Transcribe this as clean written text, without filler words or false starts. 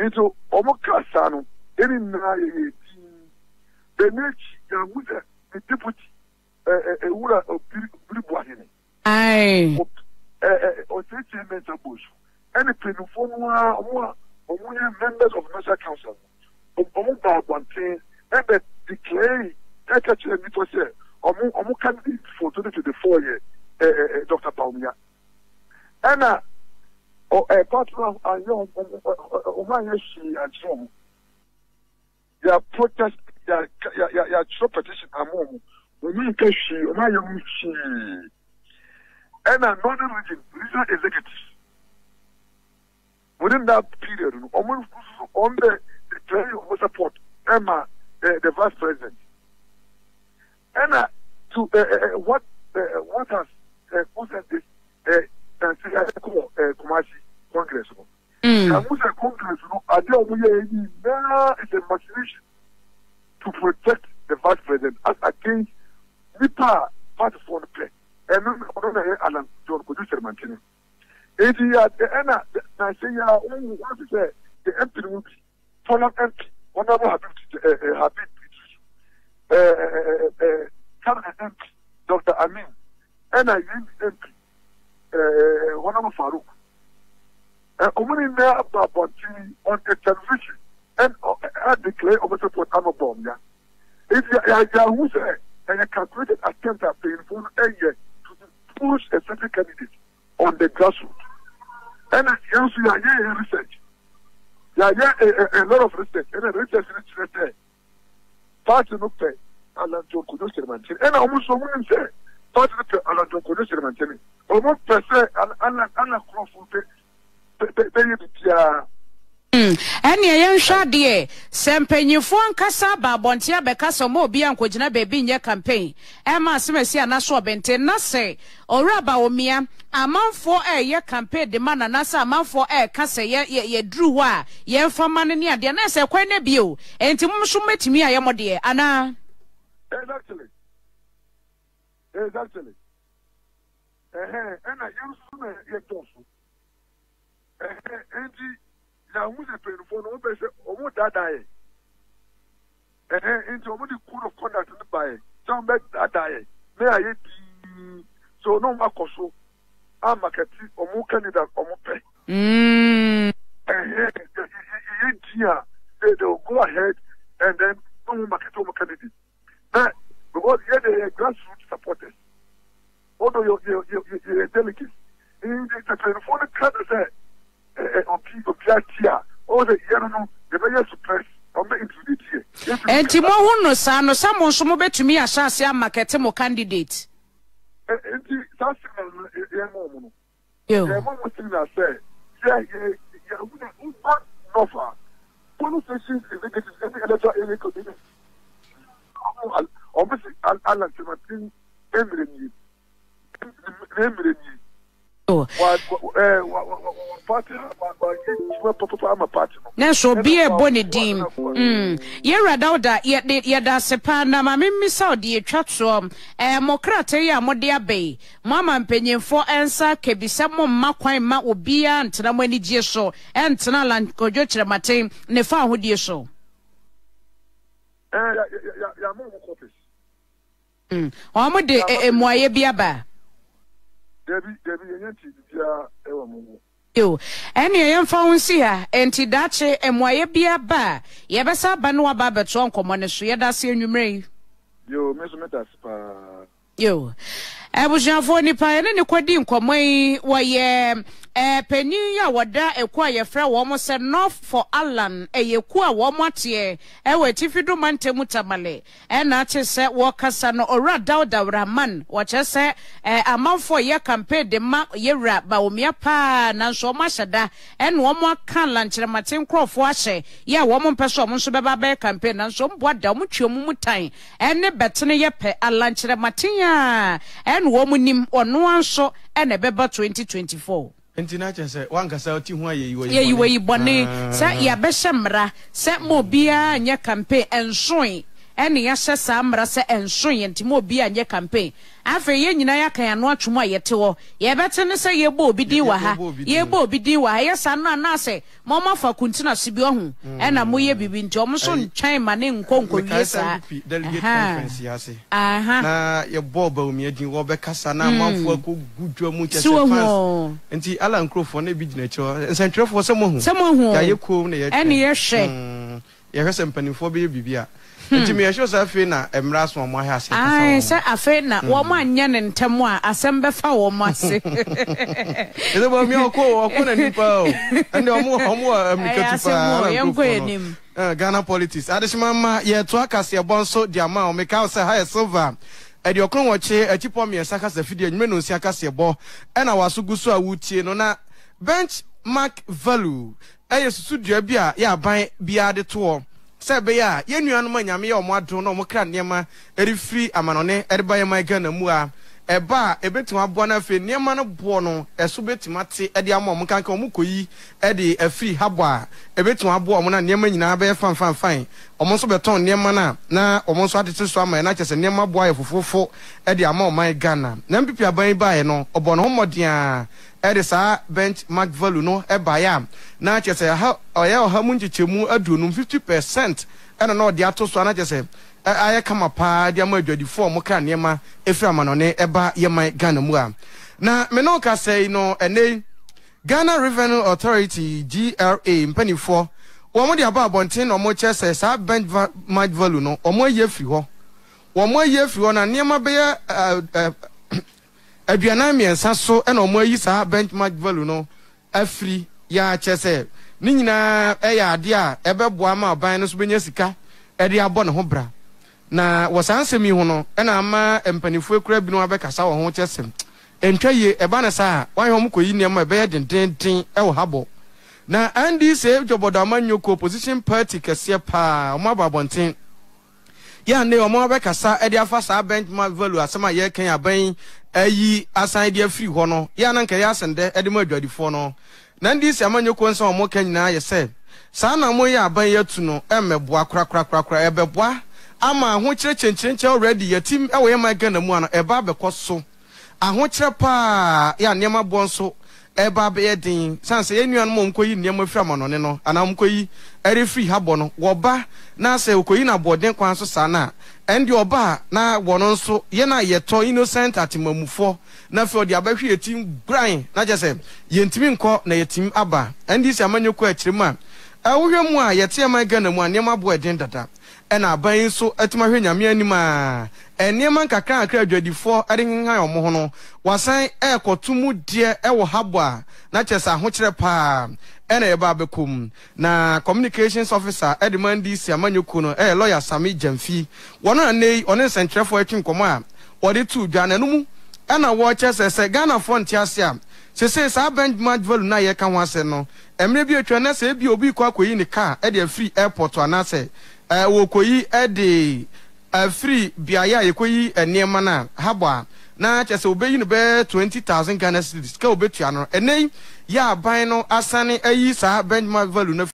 Nti wɔn kaa saa no, yɛn nyinaa yɛyɛɛ dinn. Ɛno akyi, yɛahu sɛ me deputy, ɛ ɛ Ewura Obiri Obiri Boahene, Ae. ɛ ɛ Ɔsɛekyɛ Mensah Bonsu, ɛne mpanyinfoɔ no ara, wɔn a wɔyɛ members of National Council no, wɔn baa abɔnten ɛbɛ declare ɛka kyerɛ nnipa sɛ wɔn wɔn candidate for 2024 yɛ ɛ ɛ ɛ Dr. Bawumia. Ɛna ɔ ɛ party no anyɛ wɔn wɔn anyɛ hwee ankyerɛ wɔn. Yɛ protest yɛ yɛ yɛ yɛatwerɛ petition ama wɔn, wɔn anka hwee, wɔn anyɛ ho hwee. Ɛna Northern Region regional executives within that period no wɔn nso wɔn bɛ declare wɔn support ɛma the the vice president. Ɛna to ɛ ɛ what ɛ what has ɛ caused this ɛ nansi ɛkɔ ɛ Kumasi congress no. Yɛahu sɛ Congress no ade a wɔyɛɛ nyinaa is a machination to protect the vice president as against nipa a partyfoɔ no pɛ. Ɛno na ɔno na ɛyɛ Alan John Kojo Kyeremantini. Enti yɛ ɛna na sɛ yɛ a wɔn wɔn sɛ the MP no mu bi Tolon MP Honourable Habib eh, eh, Habib Idrisu eh, eh, eh, eh, Cabinet MP Dr. Amin ɛna Yendi MP eh, eh, Honourable Farouk. Wɔn nyinaa aba abɔnten on a television and a declare wɔn support ama Bawumia. Nti yɛahu sɛ ɛyɛ calculated attempt a mpanyinfoɔ no ɛyɛ to push a certain candidate on the grassroots. Ɛna yɛn nso yɛayɛ yɛn research. Yɛayɛ a, a, a lot of research. Ɛna research no kyerɛ sɛ party no pɛ Alan John Kojo Kyeremantini. Ɛna wɔn nso wɔn nim sɛ party no pɛ Alan John Kojo Kyeremantini. Wɔn pɛ sɛ Alan Alan nkurɔfoɔ bɛ bɛ bɛyɛ biribiara. Ɛnneɛ yɛnhwɛ adeɛ, sɛ mpanyinfoɔ ankasa aba abɔnten abɛka sɛ ɔma obiara nkɔgyina baabi nyɛ campaign ɛmma Asemasi anaso Ɔbente, na sɛ Owura Bawumia, amanfoɔ reyɛ campaign de ma no anaasɛ amanfoɔ reka sɛ yɛ yɛ yɛduru hɔ a yɛmfa ma no ne adeɛ, na ɛsɛ kwan no abue o, enti mo nso mobɛtumi ayɛ mo deɛ anaa? Exactly. Exactly. Ɛhɛn, ɛna yɛn nso na yɛdɔɔso. Ɛhɛn, enti yɛahu sɛ mpanyinfoɔ no wɔpɛ sɛ wɔdaadaa yɛn. Ɛhɛn, nti wɔn de code of conduct no baeɛ sɛ wɔn bɛ daadaa yɛn na yɛayɛ dinn so na wɔn akɔ so amakɛte wɔn candidate wɔn pɛ. Ɛhɛn, yɛyɛ dinn a they they will go ahead and then na wɔn makɛte wɔn candidate. Na because yɛ de yɛ grassroots supporters, although yɛ yɛ yɛ yɛ delegates, nti sɛ mpanyinfoɔ no ka no sɛ. Obi obi ati a ɔwɔ sɛ yɛn no yɛbɛyɛ suppress wɔn bɛ intimidate yɛ. Yɛntumi Enti nkasa. moahu no saa no sɛ mo nso mobɛtumi ahyɛ aseɛ amakɛte mo candidate. Ɛ enti saa signal no yɛ yɛma wɔn no. Yo. Yɛma wɔn signal sɛ yɛ yɛ yɛahu dɛ woba north a polling stations executives ɛne electoral area committee wɔn wɔn se Allan Kyerematen mmerɛ nie. Ne mmerɛ nie. Nanso obiara ɛbɔ ne din. Mm. Yɛwura Dauda, yɛde yɛda ase paa na ma memmisa wo deɛ ɛtwa toɔ. Ɛɛ mo krataa yi a mode aba yi, mo ama mpanyinfoɔ nsa aka bi sɛ momma kwan mma obiara ntena mo anigyeɛ so, ɛntena Alan Kwadwo Kyerematen ne fawohodie so. Ɛɛ yɛama wɔn copies. Wɔn de mmuaeɛ bi aba? Dabi, dabi, yɛnyɛ ntee biribiara wɔ mo ho. Yo, ɛnneɛ yɛmfa wo nsi ha. Enti daakye mmuaeɛ biara ba a, yɛbɛsan aba ne wo aba abɛtoa nkɔmmɔ no so. Yɛda ase anwummerɛ yi. Yo, me nso meda ase paa. Yo, abusuafoɔ, nipa a yɛne no kɔdi nkɔmmɔ yi, wɔyɛ eh, panin yi a wɔda ekuo a yɛfrɛ wɔn sɛ North for Allan, ɛyɛ kuo a wɔn ateɛ ɛwɔ Atifi Do Mantam Tamale. Ɛna ate sɛ wɔkasa no Owura Dauda Rahman wɔkyerɛ sɛ eh amanfoɔ yɛ campaign de ma Yɛwura Bawumia paa nanso wɔn ahyɛ da ɛna wɔn aka Lankyeremate nkorɔfoɔ ahyɛ yɛ a wɔn mpɛ sɛ wɔn nso bɛba abɛyɛ campaign nanso wɔn boa da wɔn twe wɔn mu tan ɛne bɛtene yɛ pɛ Alankyerematen a ɛna wɔn nim ɔnoa nso ɛna ɛbɛba 2024. Enti na kyerɛ sɛ w'ankasa wote ho a yɛyi w'ayi bɔne. Yɛyi w'ayi bɔne sɛ yɛabɛhyɛ mmara sɛ ma obiara nyɛ campaign ɛnsoe. ɛna yɛahyɛ saa mmara sɛ ɛnso yɛn nti ma obiara nyɛ campaign. Afei yɛn nyinaa yɛaka yɛn ano ato mu a yɛte hɔ. Yɛbɛte ne sɛ yɛrebɔ obi din wɔ ha, yɛrebɔ obi din wɔ ha. Ɛyɛ saa no anaasɛ ma wɔafa kuntun ase bi ɔho ɛna moyɛ biribi nti wɔn nso ntwɛn ma ne nkɔ nkɔwie Mekae sɛ saa. NPP delegate Ahaa. conference yi ase Aha. na yɛbɔɔ Bawumia din wɔbɛkasa na amanfoɔ akɔgu dwa mu kyɛ So sɛ wahu fans o. nti Ala nkurɔfoɔ na ebi gyina akyire hɔ nsɛntwerɛfoɔ sɛ moahu Sɛ moahu o. yɛayɛ koom na yɛtwɛn Ɛne yɛhwɛ. Yɛhwɛ sɛ mpanimfoɔ bɛyɛ biribi a nti meyɛ sure sɛ afei na mmerɛ aso a wɔahwɛ aseɛ kasa Ae, wɔn sɛ afei na wɔn anyɛ no ntɛm a, asɛm bɛfa wɔn ase. Ɛsɛ Bawumia ɔkɔ o, ɔkɔ n'anim paa o. Ɛnde ɔmo ɔmo wɔ Ɛyɛ ammirikatu asɛm paa o, Ala yɛnkɔ nkurɔfoɔ yɛn no. anim. Ghana politics adehyema mma yɛtoa kaseɛbɔ nso de ama wo. Meka wo sɛ ha yɛ Silver 98 akyipɔ mmiɛnsa kasafidie anwummerɛ nonsia kaseɛbɔ ɛna w'aso gu so a woretie no na bench mark value Ɛyɛ susudua bi a yɛ aban biara de to hɔ sɛ ɛbɛyɛ a yɛn nuanom a Nyame yɛ wɔn adom na wɔkra nneɛma refiri amanɔne de ba yɛn man Ghana mu a, ɛba a ɛbɛtumi aboa na afei nneɛma no boɔ no ɛso bɛtumi ate de ama wɔn, nkanka wɔn kɔyi de afiri ha bɔ a, ɛbɛtumi aboa wɔn na nneɛma nyinaa bɛyɛ fanfanfan. Wɔn nso bɛtɔn nneɛma no a na wɔn nso atete so ama yɛn na kyerɛ sɛ nneɛma boɔ ayɛ fofoofo de ama ɔman Ghana. Na NPP aban yi baeɛ no, ɔbɔɔ ne ho mmɔden ara de saa bench mark value no baeɛ a, na kyerɛ sɛ ɛha ɔyɛ ɔha mu nkyekyɛmu 50, 50%, ɛna na ɔde ato so a na kyerɛ sɛ ayɛ kama paa de ama adwadifoɔ a wɔkra nneɛma firi amanɔne ba yɛ man Ghana mu a. Na me ne wo kasa yi no, ɛnnɛ yi Ghana Revenue Authority, GRA, mpanimfoɔ, wɔn de aba abɔnten na wɔkyerɛ sɛ saa bench mark value no wɔn ayi afiri hɔ. Wɔn ayi afiri hɔ na nneɛma bɛyɛ 43 so na wɔayi saa benchmark value no afiri yɛ a kyerɛ sɛ ne nyinaa yɛ adeɛ a ɛbɛboa ama ɔban no nso bɛnya sika de abɔ ne ho bra. Na wɔ saa nsɛm yi ho no na ama mpanimfoɔ akura binom abɛkasa wɔ ho kyerɛ sɛ ɛntwa yie, ɛba no saa a wɔahwɛ wɔn kɔyi nneɛma a ɛbɛyɛ dendeenden wɔ ha bɔ. Na NDC Dwɔbɔdɔ Amanyɔkuo, opposition party kɛseɛ paa, wɔn aba abɔnten. Yɛ a nnɛ yi wɔabɛkasa de afa saa benchmark value asɛm a yɛreka yi aban yi ayi asan de afiri hɔ no, yɛ a na anka ɛyɛ asɛndɛ de ma adwadifoɔ no. Na NDC amanyɔkuo nsɛm a wɔreka nyinaa yɛ sɛ, saa anammɔn yi a aban yi atu no mmɛboa korakorakorakora, ɛbɛboa ama ahokyerɛ kyenkyerenkyɛ already yɛatim wɔ yɛn man Ghana mu a no ɛba abɛkɔ so. Ahokyerɛ paa yɛ a nneɛma boɔ nso reba abɛyɛ den sane sɛ yɛn nuanom a wɔkɔyi nneɛma firi amanɔne no anaa wɔkɔyi refiri ha bɔ no, wɔba na sɛ wɔkɔyi no aboɔden kwan so saa no a, ɛndeɛ ɔba a na wɔn nso yɛn a yɛtɔ innocent atemammufoɔ na afei ɔde abɛhwe yɛn ti guran na kyerɛ sɛ yɛntumi nkɔ na yɛtim aba. NDC amanyɔkuo a ɛkyerɛ mu a wohwɛ mu a yɛte aman Ghana mu a nneɛma boɔ ɛden dada. Ɛna aban yi nso atumi ahwɛ Nyame anim a nneɛma nkakrankakra a adwadifoɔ de henhan wɔn ho no, wɔasan rekɔto mu deɛ wɔ ha bɔ a, na kyerɛ sɛ ahokyerɛ paa na yɛba abɛkɔ mu. Na Communications Officer de ma NDC amanyɔkuo no yɛ Lɔya Sammy Gyamfi. Wɔno na nnɛ yi ɔne nsɛnkyerɛfoɔ retwe nkɔmmɔ a wɔde too dwa, na ɛno mu na wɔrekyerɛ sɛ sɛ Ghanafoɔ nte ase a, sesei saa benchmark value no a yɛreka ho asɛm no, Mmerɛ bi atwa na sɛ ebia obi rekɔ akɔyi ne car de afiri airport anaasɛ wɔrekɔyi de afiri beaeɛ a yɛkɔyi nneɛma no a, habɔ a, na kyerɛ sɛ wɔbɛyi no bɛyɛ 20,000 Ghana cedis, sika a wɔbɛtua no. Ɛnnɛ yi, yɛ aban no asane ayi saa benchmark value no afiri.